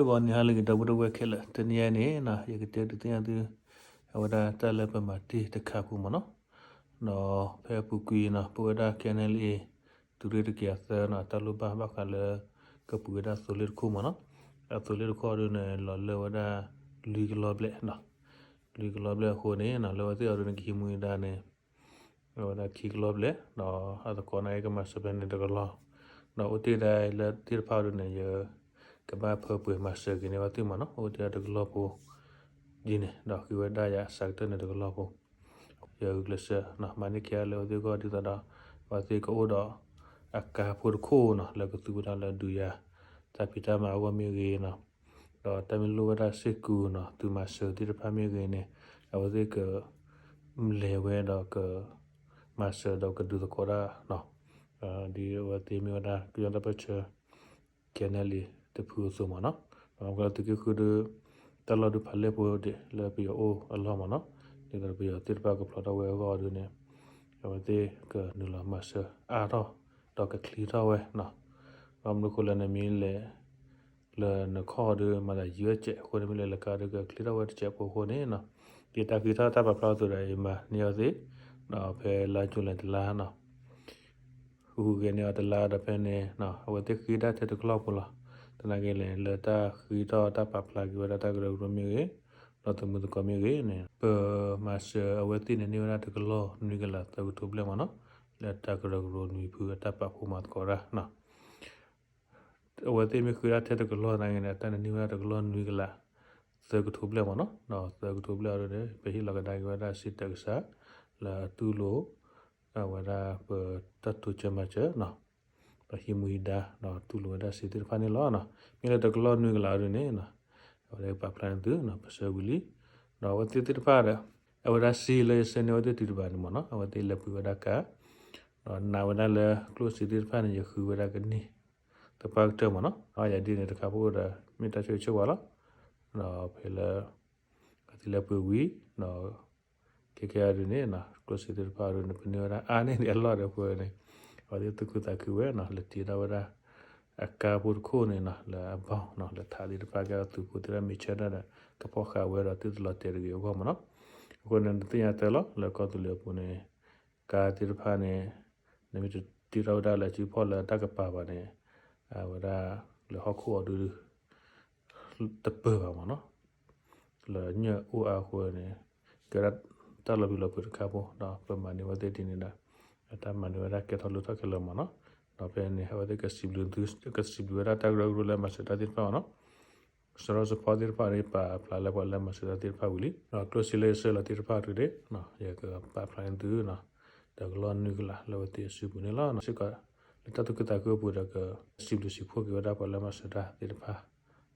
ဂီၤနံၤဟါလၢအဂ့ၤ ဒီပုၢ်ဝဲၢ်ခဲလၢာ်, တနံၤအံၤန့ၣ်နီၤ ယကတဲဒုးသ့ၣ်ညါသု အဝဲဒၣ်တၢ်လၢပမၤတ့ၢ်တခါပူၤမ့ၢ်နီၤ. ဒီးဖဲအပူၤကွံာ်နီၤ ပဝဲဒၣ် ခဲအံၤအ့ၣ် သုးရ့ၣ်တကယၤသၢနီၤ တၢ်လိၣ်ဘၣ်ဘၣ်ဃးလၢ ကပှ့ၤဝဲဒၣ်သိလ့ၣ်တခိၣ်မ့ၢ်နီၤ. အသိလ့ၣ်တခိၣ်အံၤဒုးန့ၣ် လီၤလၢဝဲဒၣ် လွံၢ်ကလီၢ်ဘျဲၣ်နီၤ. လွံၢ်ကလီၢ်ဘျဲၣ်အဃိန့ၣ်နီၤ လၢအဝဲသ့ၣ်အံၤဒုးန့ၣ် ကဟံးမူဒါန့ၣ် အဝဲဒၣ်ခံကလီၢ်ဘျဲၣ်, ဒီးအသကိးန့ၣ်ကမၤစၢၤဖဲန့ၣ်တကလီၢ်, ဒီးအိၣ်တ့ၢ်ဒၣ်လၢသ့ၣ်တဖၣ်အံၤဒုးန့ၣ် ယကဘၣ်ဖၢပှဲၤမၤစၢၤက့ၤန့ၢ်အဝဲသ့ၣ်မ့ၢ်နီၤ, အိၣ်တ့ၢ်ဒၣ်တကလီၢ်ဖိ ဒ်န့ၣ် ဒီးဃ့ဝဲဒၣ်ယၤအစှၤကတၢၢ်န့ၣ်တကလီၢ်ဖိ, ယဂုာ်ကျဲးစၢး မၤန့ၢ်က့ၤအီၤလၢအဝဲသ့ၣ်အဂီၢ်ဒ်သိးဒီး အဝဲသ့ၣ်ကအိၣ်ဒီး အကါဖိတခိၣ်နီၤ လၢကသူဝဲဒၣ်လၢဒုးယၤ တၢ်ဖံးတၢ်မၤအဂီၢ်မ့ၢ်ဂ့ၤနီၤ, ဒီးတၢ်မ့ၢ်လိၣ်ဝဲဒၣ်စ့ၢ်ကီးနီၤ သုးမၤစၢၤသ့ၣ်တဖၣ်မ့ၢ်ဂ့ၤန့ၣ် အဝဲသ့ၣ်က လဲၤဝဲဒီးက မၤစၢၤဒီးကဒုးသကိးတၢ်နီၤ, ဒ်အဝဲသ့ၣ်မ့ၢ်ဝဲဒၣ် ကညီတၢ်ပၢၢ်ဆၢ KNLA တဖုအသိးမ့ၢ်နီၤ, ဘၣ်မနုၤဃိလၢသုးက့ဃုဒုး တၢ်လီၢ်ဒုးဖးလဲၢ်ဖိဒံးလၢပယီၤအိၣ်အလီၢ်မ့ၢ်နီၤ, ဒ်သိးဒီးပယီၤသ့ၣ်တဖၣ်ကဖျိးထီၣ်ဝဲအဂီၢ်ဒုးန့ၣ် အဝဲသ့ၣ်ကနုာ်လီၤမၤစၢၤအါထီၣ် ဒီးကချ့ထီၣ်ဝဲနီၤ, ဘၣ်မနုၤဃိလၢနမ့ၢ်လဲၤ လၢနခီၣ်ဒုးမၤသးယံၤဝဲတစဲးအဃိန့ၣ် မ့ၢ်လဲၤလၢကါဒုးကချ့ထီၣ်ဝဲတစဲးဖိအဃိန့ၣ်နီၤ, ဒ်တၢ်ဃ့ထီၣ်တၢ်ပာ်ဖျါအသိးဒီး ယမၤန့ၢ်အီၤသ့ၣ် ဒီးဖဲလါယူၤလံတလါနီၤ ဟူးဂဲၤန့ၢ်အီၤတလါဒီးဖဲန့ၣ် အဝဲသ့ၣ်ဃ့ဒၣ်ထဲတကလီၢ်ဖိလီၤ. သနာ်က့လဲၣ် လၢတၢ်ဃ့ထီၣ်တၢ်ပာ်ဖျါက့ၤဝဲဒၣ်တၢ်ကရၢကရိမ့ၢ်ဂ့ၤ, ဒီးသမုသကိးမ့ၢ်ဂ့ၤန့ၣ် ပမၤစၢၤအဝဲသ့ၣ်န့ၣ်န့ၢ်ဝဲဒၣ်တကလီၢ်နွံကလးသၢကထိဘျဲၣ်မ့ၢ်နီၤ, လၢတၢ်ကရၢကရိနွံဖုအတၢ်ပာ်ဖှိၣ်မၤသကိးတၢ်နီၤ အဝဲသ့ၣ်မ့ၢ်ဃ့ဒၣ်ထဲတကလီၢ်သနာ်က့န့ၣ် အတၢ်န့ၣ်န့ၢ်ဝဲဒၣ်တကလီၢ်နွံကလး သၢကထိဘျဲၣ်မ့ၢ်နီၤ, ဒီးသၢကထိဘျဲၣ်အံၤဒုးန့ၣ် ပဟ့ၣ်လီၤကဒါက့ၤဝဲဒၣ်စ့တၢးကစၢ် လၢအတူၢ်လိာ် အဝဲဒၣ်ပတၢ်တိစၢၤမၤစၢၤနီၤ, ဒီးဟံးမူဟံးဒါ ဒီးတူၢ်လိာ်ဝဲဒၣ်စ့သ့ၣ်တဖၣ်န့ၣ်လီၤ. မ့ၢ်လၢတကလီၢ်နွံကလးအံၤဒုးန့ၣ် အဝဲဒၣ်ပာ်ဖျါန့ၢ်သု ပဆၢဝံၤလံ, ဒီးအဝဲသ့ၣ်သ့ၣ်တဖၣ်ဒီး အဝဲဒၣ်စ့လၢယဆှၢန့ၢ်အဝဲသ့ၣ်တုၤတဘၣ်န့ၣ်မ့ၢ်နီၤ အဝဲသ့ၣ်လဲၤပှ့ၤဝဲဒၣ်ကါ ဒီးနာ်ဝဲဒၣ်လၢကျိၣ်စ့သ့ၣ်တဖၣ်န့ၣ် ယဃုဝဲဒၣ်ကန့ၢ် သပှၢ်ကတၢၢ်မ့ၢ်နီၤ, အယၤဒ်န့ၣ်တခါဖိဒီး မ့ၢ်တၢ်ဆိၣ်ဂ့ၤဆိၣ်ဝါလီၤ. ဒီးဖဲလၢ အဝဲသ့ၣ်လဲၤပှ့ၤဝံၤ ဒီး ခဲကဲအံၤဒုးန့ၣ် ကျိၣ်စ့သ့ၣ်တဖၣ်အံၤဒုးန့ၣ် ပန့ၢ်ဝဲဒၣ်အါန့ၢ်ဒံးအလီၢ်ဒီးအဃိန့ၣ် အဝဲသ့ၣ်သူၣ်ခုသးခုဝဲနီၤ လဲၤတ့ထီၣ်ဝဲဒၣ် အကါဖိတခိၣ်န့ၣ်နီၤ လၢအဘီနီၤ လၢထးသ့ၣ်တဖၣ်ကဲဒီးသုးဖိသ့ၣ်တဖၣ်မ့ၢ်ဆၢထၢၣ်ဒီး ကဖီၣ်ဃာ်ဝဲဒီးသုတလီၤတဲာ်တဂ့ၤအဂီၢ်မ့ၢ်နီၤ, အဃိန့ၣ် နသ့ၣ်ညါတၢ်လီၤ လၢကီၢ်သူလ့ၤအပူၤန့ၣ် ကါသ့ၣ်တဖၣ်န့ၣ် နမ့ၢ်တတ့ထီၣ်ဝဲဒၣ်လၢစုဖီၣ်လၢတၢ်ကပၤဘၣ်န့ၣ် အဝဲဒၣ် လၢဟီၣ်ခိၣ်အီၤဒုး တပၢၢ်ဘၣ်မ့ၢ်နီၤ, လၢညၣ်အိၣ်အါအဃိန့ၣ် ကဲဝဲဒၣ်တၢ်လီၤဘံၣ်လီၤပှ့ၤတခါဖိ ဒီးပမၤန့ၢ်ဝဲသ့ၣ်ဒ်န့ၣ်ဒီး တၢ်မၤန့ၢ်ဝဲဒၣ်ကဲထီၣ်လိၣ်ထီၣ်ခဲလၢာ်မ့ၢ်နီၤ, ဒီးဖဲန့ၣ် အဝဲသ့ၣ်ကစံးဘျုးသု ကစံးဘျုးဝဲဒၣ်တၢ်ကရၢကရိလၢမၤစၢၤတၢ်သ့ၣ်တဖၣ်မ့ၢ်နီၤ, စရီစဖီသ့ၣ်တဖၣ်န့ၣ် ပာ်ဖျါလၢပှၤလၢမၤစၢၤတၢ်သ့ၣ်တဖၣ်ဝံၤလံ, ဒီးကျိၣ်စ့လၢယဆှၢလီၤသ့ၣ်တဖၣ်အံၤဒုး ယကပာ်ဖျါန့ၢ်သုနီၤ, တကလီၢ်နွံကလးလၢအဝဲသ့ၣ်အစုပူၤန့ၣ်လီၤ. စ့ၢ်ကီး လၢတၢ်သူၣ်ခုသးခုအပူၤဒီး ကစံးဘျုးစံးဖှိၣ်က့ၤဝဲဒၣ်ပှၤလၢမၤစၢၤတၢ်သ့ၣ်တဖၣ်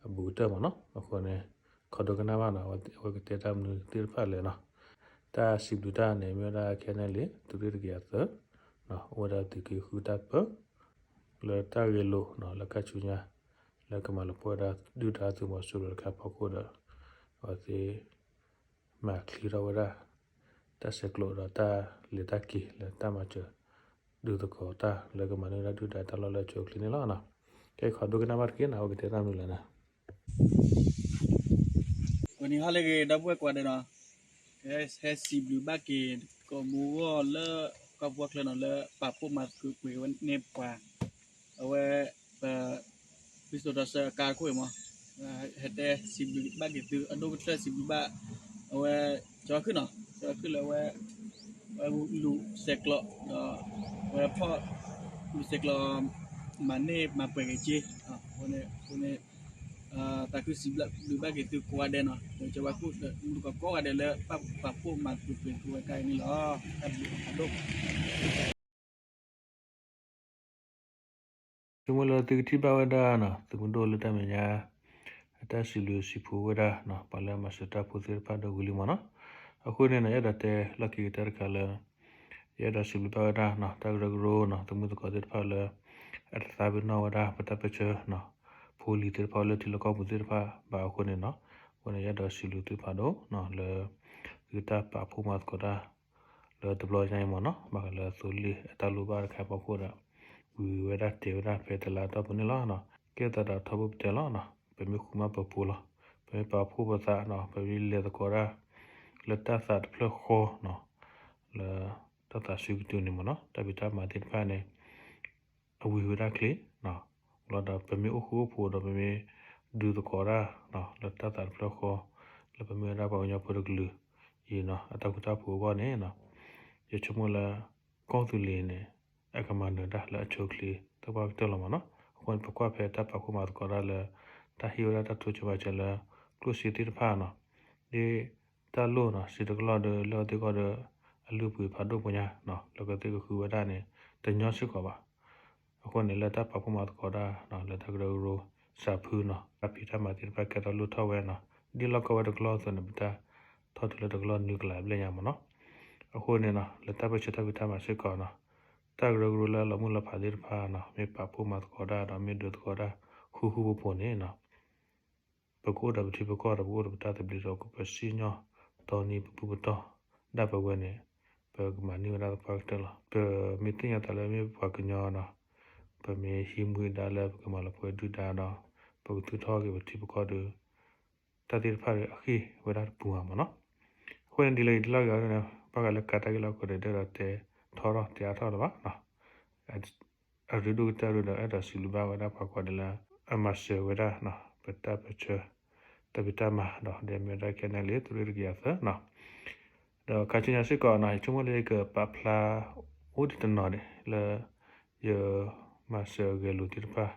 အဘူးကတၢၢ်မ့ၢ်နီၤ, အဃိန့ၣ် ခီဒိကနၣ်ဘၣ်နီၤ, အဝဲကတဲတၢ်မနုၤသ့ၣ်တဖၣ်လဲၣ်နီၤ, တၢ်စံးဘျုးတၢ်န့ၣ် မ့ၢ်ဝဲဒၣ် ခဲအံၤန့ၣ်လံ သုးရ့ၣ်တကယၤသၢ အိၣ်ဝဲဒၣ်သုးက့ဃုတၢ်ပၢ လၢတၢ်ဂဲၤလိာ်နီၤ လၢခါဆူညါ လၢကမၤလၢပှဲၤဝဲဒၣ်ဒုၣ်ဒါသုးမီၤစိရိၤတခါအဖီခိၣ်ဒီး အဝဲသ့ၣ် မၤချ့ထီၣ်ဝဲဒၣ် တၢ်ဆဲးကျိးဒီးတၢ်လဲၤတၢ်က့ၤလၢတၢ်မၤစၢၤ ဒုးသကိးတၢ်လၢကမၤန့ၢ်ဝဲဒၣ်ဒုၣ်ဒါတၢ်လီၢ်လၢအဆိအချ့န့ၣ်လီၤ. ကဲခီဒိကနၣ်ဘၣ်တက့ၢ်နီၤ, အဝဲကတဲတၢ်မနုၤလဲၣ်နီၤ ဂီၤနံၤဟါလၢအဂ့ၤ ဒီပုၢ်ဝဲၢ်ကိးဂၤဒဲးနီၤ, ဟဲစံးဘျုးဘၣ်က့ၤ ကိးမူဂီၢ်လၢ ကီၢ်ပူၤကီၢ်ချၢနီၤ လၢပာ်ဖှိၣ်မၤသကိးကွံာ်ဝဲန့ၢ်ပှၤ အဝဲ ပ ဒုးစိာ်ဒီးစၢၤအကါတခိၣ်အံၤမး, ဟဲတဲစံးဘျုးဘၣ်က့ၤသု အဒိၣ်ကတၢၢ်စံးဘျုးဘၣ် အဝဲ ကၠီခုၣ်နီၤ, ကၠီခုၣ်လၢအဝဲ အဝဲလူၤဆဲးကျိး ဒီး အဝဲဖီၣ် လူၤဆဲးကျိး မၤန့ၢ်မၤပှဲၤက့ၤက့ၤ အဃိန့ၣ် သးခုစံးဘျုးဘၣ်က့ၤသုကိးဂၤဒဲးနီၤ, ဒီးကၠီဝါခိၣ် ဒီးမူတကိးကိးဂၤဒဲးလၢ ပာ်ဖှိၣ်မၤသကိးကွံာ်ဝဲကါအံၤန့ၣ်လီၤ. တၢ်ဘျုးဖးဒိၣ် ဆိကမိၣ်လၢသုကထံၣ်ဘၣ်ဝဲဒၣ်နီၤ သုးမုၢ်ဒိၣ်လၢတၢ်မဲာ်ညါ အတၢ်စံးဘျုးစံးဖှိၣ်ဝဲဒၣ်နီၤ ပှၤလၢအမၤစၢၤတၢ်ဖိသ့ၣ်တဖၣ်ဒီးဝံၤလံမးနီၤ, အဃိန့ၣ်နီၤ ယအဲၣ်ဒိးတဲလီၢ်ခံကတၢၢ်တခါလၢ ယအဲၣ်ဒိးစံးဘျုးဘၣ်ဝဲဒၣ်နီၤ တၢ်ကရၢကရိနီၤ သုးမုၢ်သကိးသ့ၣ်တဖၣ်လၢ အတသးပ့ၤနီၣ်ဝဲဒၣ် ပတၢ်ပၢဆှၢနီၤ ဖိလံၤသ့ၣ်တဖၣ်လၢထံလီၢ်ကီၢ်ပူၤသ့ၣ်တဖၣ်ဘၣ်အဃိန့ၣ်နီၤ, အဃိန့ၣ် ယအဲၣ်ဒိးစံးဘျုးသုဖးဒိၣ်နီၤ လၢ သုတၢ်ပာ်ဖှိၣ်မၤသကိးတၢ် လၢတဘျီညါအံၤမးနီၤ, ဘၣ်ဃးလၢသိလ့ၣ်အတၢ်လိၣ်ဘၣ်တခါအဖီခိၣ်ဒီး ဝံၤဝဲဒၣ်တဲဝဲဒၣ်ဖဲတလါအတီၢ်ပူၤန့ၣ်လီၤ. ကဲသးဒီးထီဘိပတဲလီၤနီၤ, ပမ့ၢ်ဃုမၤပၢၤဖိလီၤ. ပမ့ၢ်ပာ်ဖှိၣ်ပသးနီၤ ပမ့ၢ်လဲၤသကိးတၢ် လၢတၢ်သးတဖျၢၣ်ဃီနီၤ လၢတၢ်သးစူၤကတုၤန့ၣ်မ့ၢ်နီၤ တၢ်ဖံးတၢ်မၤသ့ၣ်တဖၣ်န့ၣ် အဝံၤဝဲဒၣ်ချ့ လီၤဒီးပမ့ၢ်အိၣ်ဃူအိၣ်ဖိးဒီးပမ့ၢ်ဒုးသကိးတၢ် လၢတၢ်သးတဖျၢၣ်ဃီ လၢပမ့ၢ်ဝဲဒၣ်ပှၤကညီဖိတကလုာ်အံၤနီၤ အတၢ်ဃူတၢ်ဖိးအဂီၢ်န့ၣ် ယဆိကမိၣ်လၢ ကီၢ်သူလ့ၤန့ၣ် အကမၤနၢၤတၢ်လၢအဆိအချ့သပှၢ်ကတၢၢ်လီၤမ့ၢ်နီၤ. အဃိန့ၣ် ပကွၢ်ဖဲတၢ်ပာ်ဖှိၣ်မၤသကိးတၢ်လၢ တၢ်ဟ့ၣ်ဝဲဒၣ်တၢ်တိစၢၤမၤစၢၤလၢ ကျိၣ်စ့သ့ၣ်တဖၣ်နီၤ ဒ်တၢ်လိၣ်နီၤ စံးတကလီၢ်ဒီး လၢအဝဲသ့ၣ်အဂီၢ်ဒီး အလုၢ်အပှ့ၤဖးဒိၣ်ပှၤညါနီၤ လၢကသ့ၣ်ကဃုဝဲဒၣ်န့ၣ် တညီစ့ၢ်ကီးဘၣ်. အဃိန့ၣ် လၢတၢ်ပာ်ဖှိၣ်မၤသကိးတၢ်နီၤ လၢတၢ်ကရၢကရိစးဖုနီၤ တၢ်ဖံးတၢ်မၤသ့ၣ်တဖၣ်ကဲထီၣ်လိၣ်ထီၣ်ဝဲနီၤ ဒ်လီၢ်ကီဝဲတကလီၢ်အသိးန့ၣ် ပတၢ်ထီၣ်တုၤလၢတကလီၢ်နွံကလးဘျဲၣ်ညါမ့ၢ်နီၤ. အဃိန့ၣ်နီၤ လၢတၢ်ပၢဆှၢတၢ်ဖံးတၢ်မၤစ့ၢ်ကီးနီၤ တၢ်ကရၢကရိလၢအလီၤမုၢ်လီၤဖးသ့ၣ်တဖၣ်နီၤ မ့ၢ်ပာ်ဖှိၣ်မၤသကိးတၢ်ဒီးမ့ၢ်ဒုးသကိးတၢ် ဃူဃူဖိးဖိးန့ၣ်နီၤ ပကအိၣ်ဒီးပထံပကီၢ်ဒီး ပကအိၣ်ဒီးပတၢ်သဘျ့ဒီး ကပစံၣ်ညီၣ်တီနံၤပဘူၣ်ပတီၢ်ဒၣ်ပဝဲန့ၣ် ပကမၤန့ၢ်ဝဲဒၣ်သပှၢ်ကတၢၢ်လီၤ. ပမ့ၢ်သ့ၣ်ညါသးလၢမ့ၢ်ပှၤကညီနီၤ ပမ့ၢ်ဟံးမူဒါလၢပကမၤလီၤပှဲၤဒုၣ်ဒါဒီး ပကသူၣ်ထီၣ်က့ၤပထံပကီၢ်ဒီး တၢ်သ့ၣ်တဖၣ်ဒီးအဃ့ၢ်ဝဲဒၣ်တပူၤဧါမ့ၢ်နီၤ. အဃိန့ၣ်ဒ်လဲၣ်ဂ့ၤဒ်လဲၣ်ဂ့ၤန့ၣ် ဘၣ်ဃးလၢကးတၢ်ဂ့ၢ်လၢအခိၣ်ဒီး ဒ်ဒီးတဲထီထီၣ်တဲအါထီၣ်လၢၤဘၣ် အရ့ဒိၣ်ကတၢၢ်ဒီး အဲၣ်ဒိးစံးဘျုးဘၣ်ဝဲဒၣ်ပှၤကိးဂၤဒဲးလၢ အမၤစၢၤဝဲဒၣ် ပတၢ်ပၢဆှၢ တၢ်ဖံးတၢ်မၤဒီး ဒ်မ့ၢ်ဝဲဒၣ်ခဲန့ၣ်လံ သုးရ့ၣ်တကယၤသၢနီၤ. ဒီးခါဆူညါစ့ၢ်ကီးနီၤ ယဆိကမိၣ်လၢယကပာ်ဖျါ အိၣ်ဒံးတနီၤန့ၣ် လၢ ယမၤစၢၤဂဲၤလိာ်သ့ၣ်တဖၣ်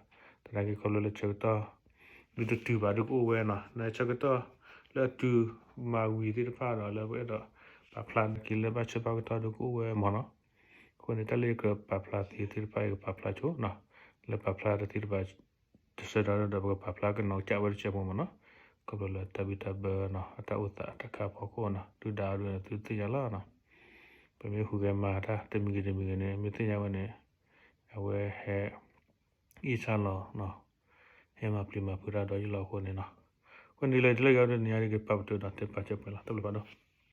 သနာ်က့ခီဖျိလၢဆၢကတီၢ် ဒုးတတုၤဘၣ်ဒုးကအိၣ်ဝဲနီၤ လၢဆၢကတီၢ်လၢအတုၤမၤဝံၤသ့ၣ်တဖၣ်ဒီး လၢပအဲၣ်ဒိးပာ်ဖျါက့ၤလၢဘၣ်ဆၢဘၣ်ကတီၢ်ဒုးကအိၣ်ဝဲမ့ၢ်နီၤ. အဃိန့ၣ် တၢ်လၢယကပာ်ဖျါသ့သ့ၣ်တဖၣ် ယကပာ်ဖျါဆိနီၤ လၢပာ်ဖျါတသ့တဘၣ် တဆၢဒီးဒီး ပကပာ်ဖျါကနီၤကစၢ်ဝဲတစဲးဖိမ့ၢ်နီၤ. ခီဖျိလၢတၢ်ဘံၣ်တၢ်ဘၢနီၤ အတၢ်အိၣ်သးတၢ်ခါဖီခိၣ်နီၤ ဒုၣ်ဒါဒုးန့ၣ် သုသ့ၣ်ညါလီၤနီၤ. ပမ့ၢ်ဟူးဂဲၤမၤတၢ်တမံၤဂ့ၤတမံၤဂ့ၤန့ၣ် မ့ၢ်သ့ၣ်ညါဝဲန့ၣ် အဝဲဟဲ အ့ၣ်ဆါလီၤ ဟဲမၤပျံၤမၤဖုးတၢ်ဒီးယလီၤအဃိန့ၣ်နီၤ. အဃိန့ၣ်ဒ်လဲၣ်ဒ်လဲၣ်ဂ့ၤ တနံၤအံၤက့ၤပာ်ပတုာ်ဒီးတဲပာ်စၢၤပှဲၤလီၤ တၢ်ဘျုးဖးဒိၣ်.